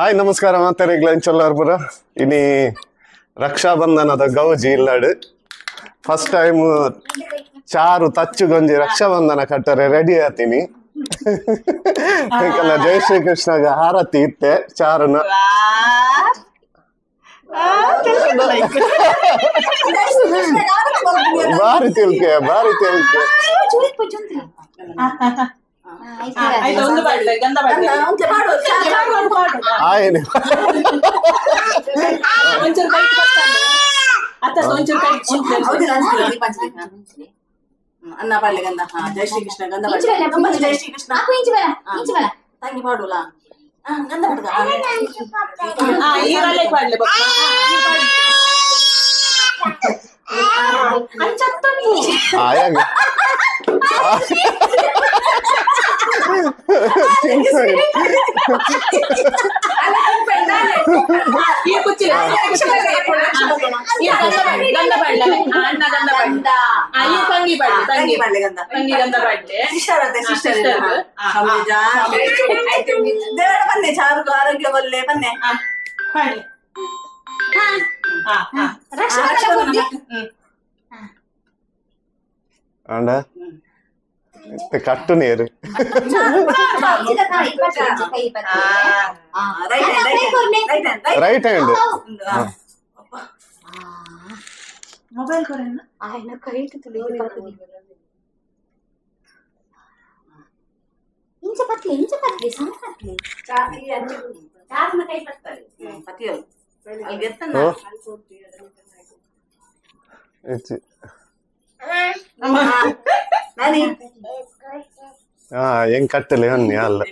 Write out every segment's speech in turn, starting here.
Hi ನಮಸ್ಕಾರ ಮಾತಾಡಿಗ್ಲಂಚಲ್ಲಾರ್ಪುರ ಇನಿ ರಕ್ಷಾಬಂಧನದ ಗೌಜಿ ಇಲ್ಲಾಡು ಫಸ್ಟ್ ಟೈಮ್ ಚಾರು ತಚ್ಚು ಗೊಂಜಿ ರಕ್ಷಾಬಂಧನ ಕಟ್ಟರೆ ರೆಡಿ ಆತೀನಿ. ಜೈ ಶ್ರೀ ಕೃಷ್ಣಗ ಹಾರತಿ ಇತ್ತೆ ಚಾರುನ. ಬಾರಿ ತಿಳ್ಕೆ ಬಾರಿ ತಿಳ್ಕೆ. ಅನ್ನ ಪಾಡ್ಲೆ ಗಂಧ. ಜೈ ಶ್ರೀ ಕೃಷ್ಣ ಗಂಧ ಜೈ ಶ್ರೀ ಕೃಷ್ಣ ತಂಗಿ ಪಾಡುಲ ಗಂಧ ಪಾಡುದ. ಬನ್ನೆ ಚಾರು ಆರೋಗ್ಯ ಬಲ್ಲೆ ಬನ್ನೆ. ಅಂಡ ಕಟ್ಟು ನೀರು ರೈಟ್ ಹ್ಯಾಂಡ್ ಮೊಬೈಲ್ ಹೆಂಗ್ ಕಟ್ಟಲೆ ಅನ್ನಿ ಅಲ್ಲ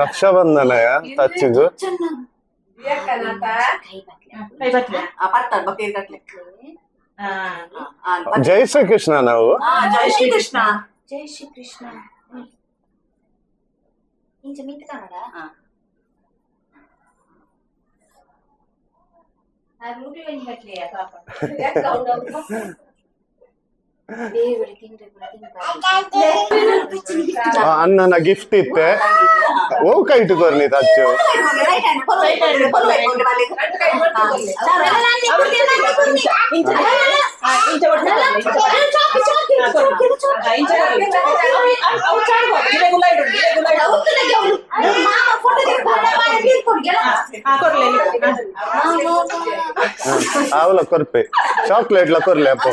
ರಕ್ಷಾಬಂಧನ ತಚ್ಚಿಗು ಜೈ ಶ್ರೀ ಕೃಷ್ಣ. ನಾವು ಜೈ ಶ್ರೀ ಕೃಷ್ಣ ಜೈ ಶ್ರೀ ಕೃಷ್ಣ. ಇಂಚ ಮಿಂತ ಕಾಣಡ ಆ ರೂಟಿ ಒಂಜಿ ಕಟ್ಲಿಯ ಪಾಪ ಬೇಗಡೆ ತಿಂದ್ರೆ ಅಣ್ಣನ ಗಿಫ್ಟ್ ಇತ್ತೆ ಓ ಕೈಟು ಕೊರ್ನಿ ತಚ್ಚು. ಆವಲ ಕೊರ್ಪೆ ಚಾಕ್ಲೇಟ್ ಲ ಕೊರ್ಲೆ ಅಪ್ಪ.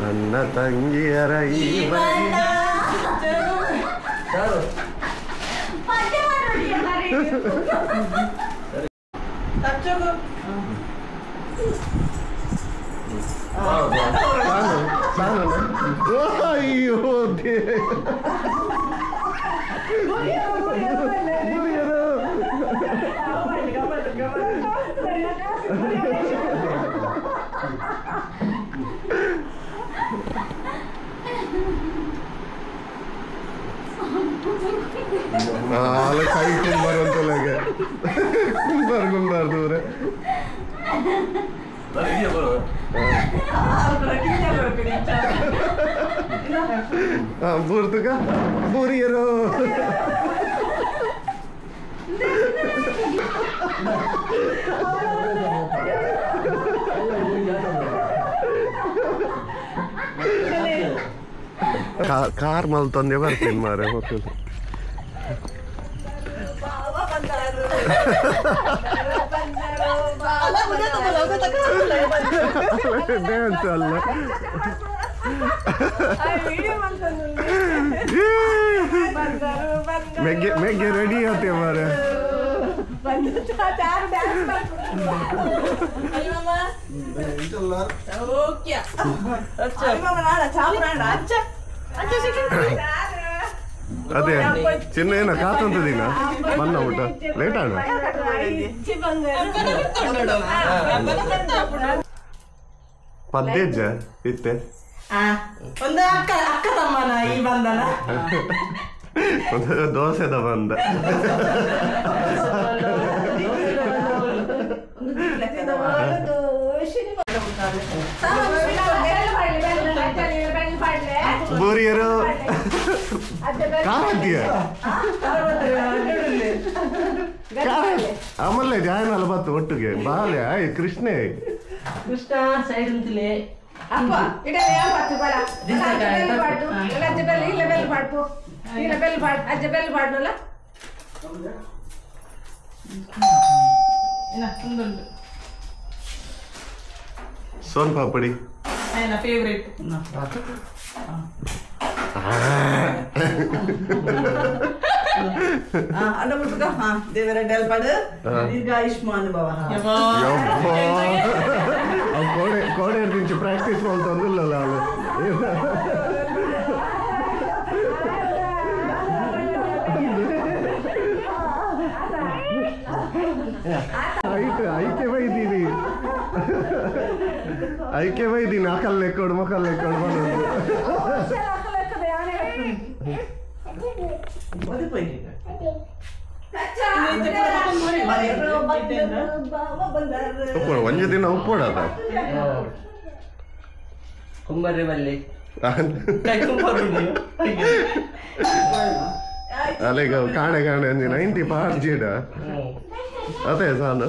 ನನ್ನ ತಂಗಿಯರ ಈ ಅಯ್ಯೋ ಕೈ ಕುಂಬಾರ ಅಂತಲಾಗೆ ಕುಂಬಾರ ಕುಂಬಾರ ದೂರ ಬೂರ್ತುಕ ಬೂರಿಯರು. ಕಾರ್ ಮಲ್ತೊಂದೆ ಬರ್ತೀನಿ ಮಾರೆ ಹೋಗ್ತದೆ. ಡ್ಯಾನ್ಸ್ ಅಲ್ಲ ಮೆಗ್ಗೆ ಮೆಗ್ಗೆ ರೆಡಿ ಆತೆ ಮಾರೆ. ಅದೇ ಚಿನ್ನ ಏನ ಕಾತಂತದಿನ ಮನ್ನ ಊಟ ಲೇಟ್ ಆಣ. ಪದ್ದೇಜ ಇತ್ತೆ ಒಂದು ಅಕ್ಕ ಅಕ್ಕ ತಮ್ಮನ ಈ ಬಂಧನ ದೋಸೆದ ಬಂದ ಬೋರಿಯರು ಕಾರದ್ಯ ಆಮಲ್ಲೆ ಜಾಯನ್ ಅಲ್ಲ ಬತ್ತು ಒಟ್ಟಿಗೆ ಬಾಲೆ ಆಯ್ ಕೃಷ್ಣೆ ಕೃಷ್ಣ ಸೈಡ್ ಅಂತಲೇ ಅಪ್ಪ ಇಡಲ್ಲ ಯಾವ ಬತ್ತು ಬಲ ಬೆಲ್ ಪಾಡ್ತು ಇಲ್ಲ ಅಜ್ಜ ಬೆಲ್ ಇಲ್ಲ ಬೆಲ್ ಪಾಡ್ಪು ಇಲ್ಲ ಬೆಲ್ ಪಾಡ್ ಅಜ್ಜ ಬೆಲ್ ಪಾಡ್ನಲ್ಲ ಏನ ಒಂದುಂಟು ಸೋನ್ ಪಾಪಡಿ ನನ್ನ ಫೇವರೇಟ್ ಅಲ್ಲ ಮುಟ್ಟುಗ ಹಾ ದೇವರ ಡೆಲ್ಪಾಡು ದೀರ್ಘಾಯುಷ್ಮಾನ್ ಭವ. ಕೋಡೆ ಕೋಡೆ నుంచి ಪ್ರಾಕ್ಟೀಸ್ ಮಾಡ್ತಂದಿಲ್ಲಲ್ಲ ಅವಳು. ಐಕೆ ಬೈದೀನಿ ಐಕೆ ಬೈದೀನಿ ಅಕಲ್ ಲೆಕ್ಕೋಡು ಮಕಲ್ ಲೆಕ್ಕೋಡು ಬಂದು ಉಪ್ಪೋಡು ಒಂಜಿ ದಿನ ಉಪ್ಪೋಡು ಅದ ಕುಂಬರ್ರೆ ಬಲ್ಲೆ ಅಲ್ಲಿಗ ಕಾಣೆ ಕಾಣೆ ಒಂಜಿ 90 ಪಾರ್ ಜೀಡ ಅದೇ ಸಾನು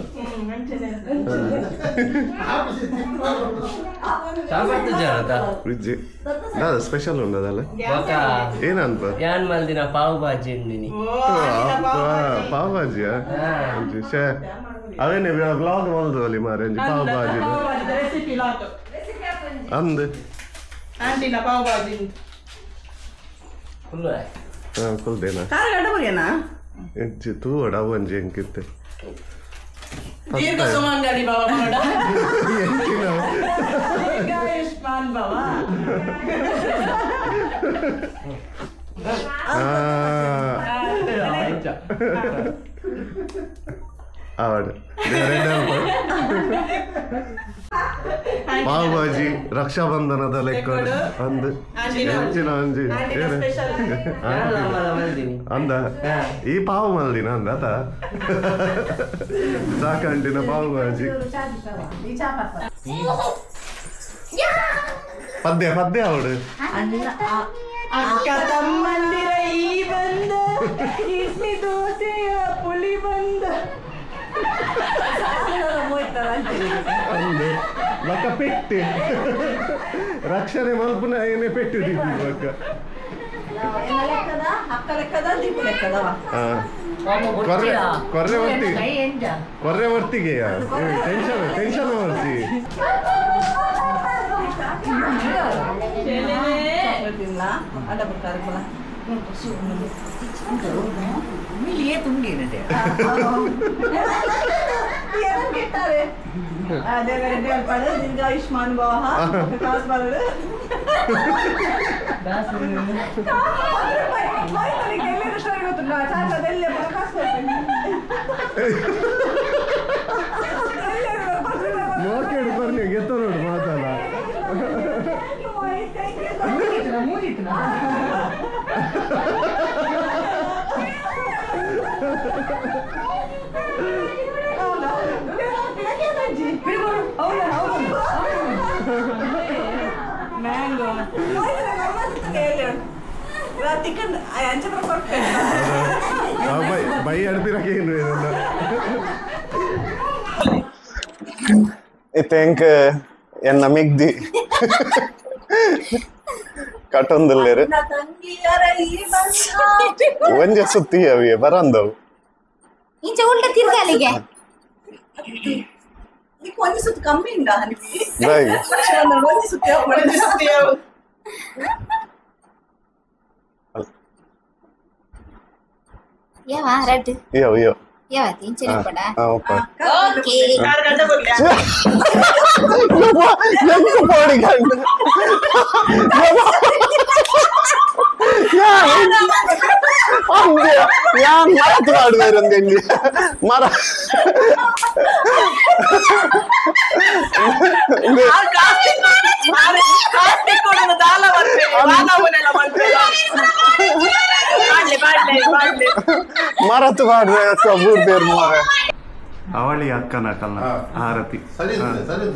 ವಿಜ್ಜಿ ದಾದ ಸ್ಪೆಷಲ್ ಉಂಡದಲ್ಲ ಏನಂತ ಯಾನ್ ಮಲ್ದಿನ ಪಾವ್ ಭಾಜಿ ಉಂಡಿನಿ. ಪಾವ್ ಭಾಜಿಯಾ ಶೇ ಅವೇನೆ ಬ್ಲಾಗ್ ಮಲ್ದವಲ್ಲಿ ಮಾರೆ ಒಂಜಿ ಪಾವ್ ಭಾಜಿ ರೆಸಿಪಿ ಲಾಟ್ ಅಂದ್ ಆಂಟಿನ ಪಾವ್ ಭಾಜಿ ಕುಲ್ಲು ಕುಲ್ದೇನಾ ಕಾರಗಡ ಬರಿಯನಾ ಎಂಚಿ ತೂವಡ ಒಂಜಿ ಎಂಕಿತ್ತೆ ದೀರ್ಘ ಸುಮಂಗಲಿ ಭವ ಮಾಡ ಎಂಚಿನ ದೀರ್ಘಾಯುಷ್ಮಾನ್ ಭವ. ಆವಡು ಪಾವ್ ಭಾಜಿ ರಕ್ಷಾಬಂಧನದ ಲೆಕ್ಕ ಅಂದ್ ಎಂಚಿನ ಒಂಜಿ ಅಂದ ಈ ಪಾವು ಮಲ್ದಿನ ಅಂದ ಆತ ಸಾಕಂಟಿನ ಪಾವ್ ಭಾಜಿ ಪದ್ಯ ಪದ್ಯ ಅವಡು ಅಕ್ಕ ತಮ್ಮಂದಿರ ಈ ಬಂದ ಇಡ್ಲಿ ದೋಸೆಯ ಪುಳಿ ಬಂದ ಲಕ್ಕ ಪೆಟ್ಟು ರಕ್ಷಣೆ ಮಲ್ಪುನ ಏನೇ ಪೆಟ್ಟು ದೀಪು ಲಕ್ಕ ಅಕ್ಕ ಲೆಕ್ಕದ ದೀಪು ಲೆಕ್ಕದವ ಕೊರ್ರೆ ಕೊರ್ರೆ ವರ್ತಿ ಕೊರ್ರೆ ವರ್ತಿಗೆ ಟೆನ್ಷನ್ ಟೆನ್ಷನ್ ವರ್ತಿ ಅಡ್ಡ ಬರ್ತಾರೆ ಪುನಃ ಕೆಟ್ಟಾರೆ ದೇವರ ದೇವಪಾಡು ದೀರ್ಘಾಯುಷ್ಮಾನ್ ಭವ ಕಾಸು ಬರಡು ಮೋಕೆಡು ಬರ್ನಿ ಗೆತ್ತ ನೋಡು ಮಾತಲ್ಲ ಮ್ಯಾಂಗೋ ಬೈ ಅಡ್ಪಿರಕ್ಕೆ ಏನು ಇತ್ತೆ ಎನ್ನ ಮಿಗ್ದಿ ಕಟೊಂದುಲ್ಲೇರು ಒಂಜೆ ಸುತ್ತಿ ಅವಿಯೆ ಬರಂದವು ಇಂಚ ಉಲ್ಟ ತಿರ್ಗಾಲಿಗೆ ಒಂಜಿ ಸುತ್ತು ಕಮ್ಮಿ ಉಂಡ ಒಂಜಿ ಸುತ್ತಿ ಒಂಜಿ ಸುತ್ತಿ ಯಾವ ರೆಡ್ ಯೋ ಯೋ ಯಾವ ಇಂಚನೆ ಪಡ ಓಕೆ ಓಕೆ ಕಾರ್ ಗಂಡ ಬರ್ಲಿ ಎಂಕು ಪೋಡಿ ಗಂಡ ಯಾನ್ ಮರತ್ ಆಡುವೇರಂದೆ ಮರ ಮರತ್ತು ಪಾಡ್ರೆ ಅಕ್ಕ ಬೂರ್ದೇರ್ ಮಾರೆ ಅವಳಿ ಅಕ್ಕನ ಕಲ್ಲ ಆರತಿ ಸರಿ ಸರಿ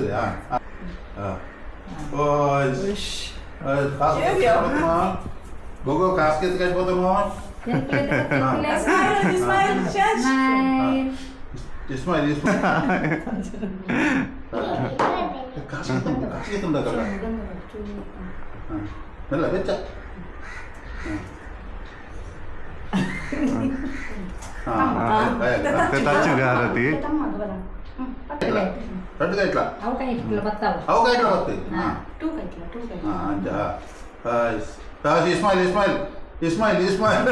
ಗೊಗೋ ಕಾಸ್ಕೆತ್ ಕಟ್ಬೋದು ಇಸ್ಮಾಯಿಲ್ ಇಸ್ಮಾಯಿಲ್ ಕಾಸ್ಕೆತ್ ಉಂಡಲ್ಲ ಮೆಲ್ಲ ಬೆಚ್ಚ ಆರತಿ రెండు కైట్ల ಅವು ಕೈಟ್ಲ ಬರ್ತಾವ ಅವು ಕೈಟ್ಲ ಬರ್ತೀವಿ ಟೂ ಕೈಟ್ಲ ಟೂ ಕೈಟ್ಲ ಇಸ್ಮಾಯಿಲ್ ಇಸ್ಮಾಯಿಲ್ ಇಸ್ಮಾಯಿಲ್ ಇಸ್ಮಾಯಿಲ್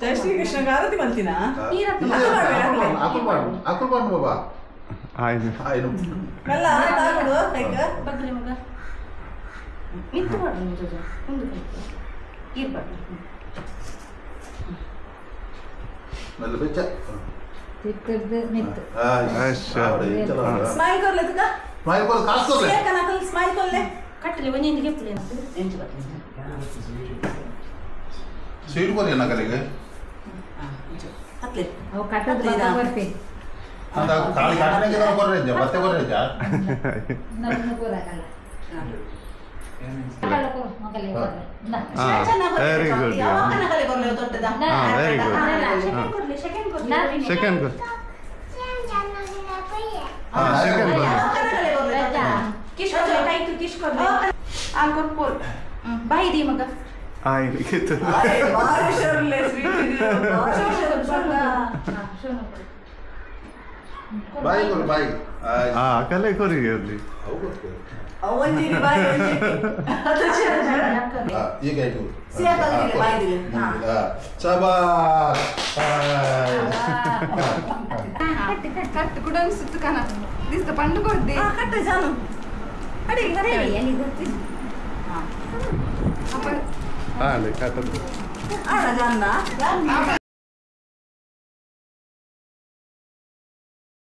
ಜೈ ಶ್ರೀ ಕೃಷ್ಣ ಆರತಿ ಮಲ್ತಿನ ಅಕುಲ್ ಪಾಡು ಅಕುಲ್ ಪಾಡು ಬಾಬಾ ಆಯ್ತು ಆಯ್ತು ಮೆಲ್ಲ ತಾಗುಡು ಕೈಕ ಬಗ್ಲಿ ಮಗ ಮಿತ್ತು ಪಾಡು ಒಂದು ಕೈಕ ಇರ್ಬಾರ್ದು ಮೆಲ್ಲ ಬೆಚ್ಚ ಸ್ಮೈಲ್ ಕೊರ್ಲೆ ತುಕ ಸ್ಮೈಲ್ ಕೊರ್ ಕಾಸ್ ಕೊರ್ಲೆ ಕನಕಲ್ ಸ್ಮೈಲ್ ಕೊರ್ಲೆ ಕಟ್ಟಲೆ ಒಂಜಿ ಗೆಪ್ಪಲೆ ಎಂಚು ಬರ್ತದೆ ಸ್ವೀಟ್ ಕೊರ್ಲೆ ನಕಲಿಗೆ ಹತ್ಲೆ ಅವು ಕಟ್ಟದ ಬರ್ತಿ ಅಂದ ಕಾಳಿ ಕಟ್ಟನೆಗೆ ನಾವು ಕೊರ್ರೆ ಜ ಬತ್ತೆ ಕೊರ್ರೆ ಜ ನಮ್ಮನ್ನು ಕೊರಕಲ್ಲ very good very good second ಕೊರ್ಲೆ ಸೆಕೆಂಡ್ ಕೊರ್ಲೆ ಬಾಯಿ the ಮಗ ಆಯ್ತು ಬಾಯಿ ಕೊರು ಬಾಯಿ ಕಲೆ ಕೊರಿ ಅಲ್ಲಿ ಈಗ ಆಯ್ತು ಶಬಾಷ್ ಕಟ್ಟು ಕೂಡ ಸುತ್ತು ಕಾಣ ದಿಸ್ತ ಪಂಡು ಕೊಡ್ದೆ ಕಟ್ಟೆ ಜಾನು ಅಡಿ ಕಟ್ಟೆ ಆಡ ಜಾನ್ನ.